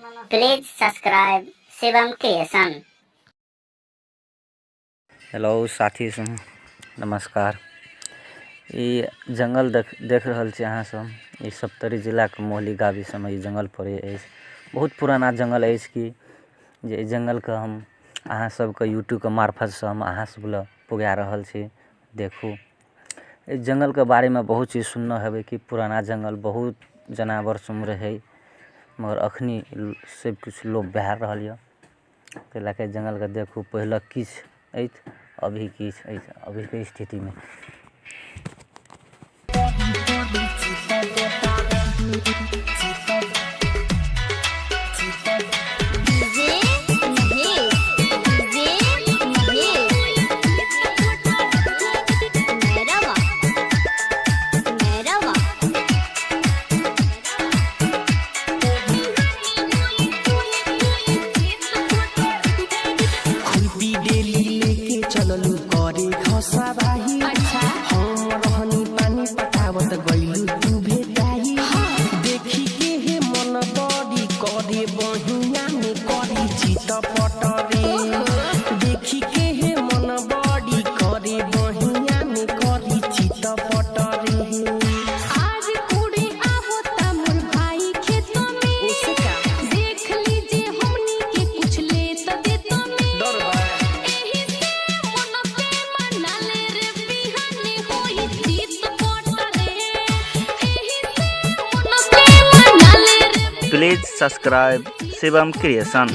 Please subscribe Shivam creation. Hello साथी सब, नमस्कार। ई जंगल देख देख रहल छी अहाँ सब। ई सप्तरी जिलाके मोहली गावी सबमे ई जंगल पड़ै अछि। बहुत पुराना जंगल अछि की जे एहि जंगलके हम अहाँ सबके यूट्यूबके मार्फतसँ हम अहाँ सब लग पुगा रहल छी। देखू, एहि जंगलके बारेमे बहुत चीज सुनने हेबै कि पुराना जंगल बहुत जनावर सब रहै, मगर अखनी सब किछु लोप भए रहल यऽ। ताहि लए कऽ जंगलके देखू, पहिले किछु अछि, अभी किछु अछि, अभीके स्थितिमे। DJ Mahesh, DJ Mahesh, Mairwa, Mairwa. खुरपी डेली लेके चललू करे घसाबाही। अच्छा। हम रहनी पानी पटावत, गइलू तू भेटाही। देखी के हे मन बड़ी करे, बहिया में करी चित पटरे। देखी के हे मन बड़ी करे, बहिया में करी चित पटरे। आज कुड़ी आवता मोर भाई खेतों में। ओसे का? देख लीजिए, हमनी के कुछ ले त देतो में। डर बा। एही से मन के मना ले रे, बिहाने होई जीत पटरे। एही से मन के मना ले रे। Please subscribe Shivam creation.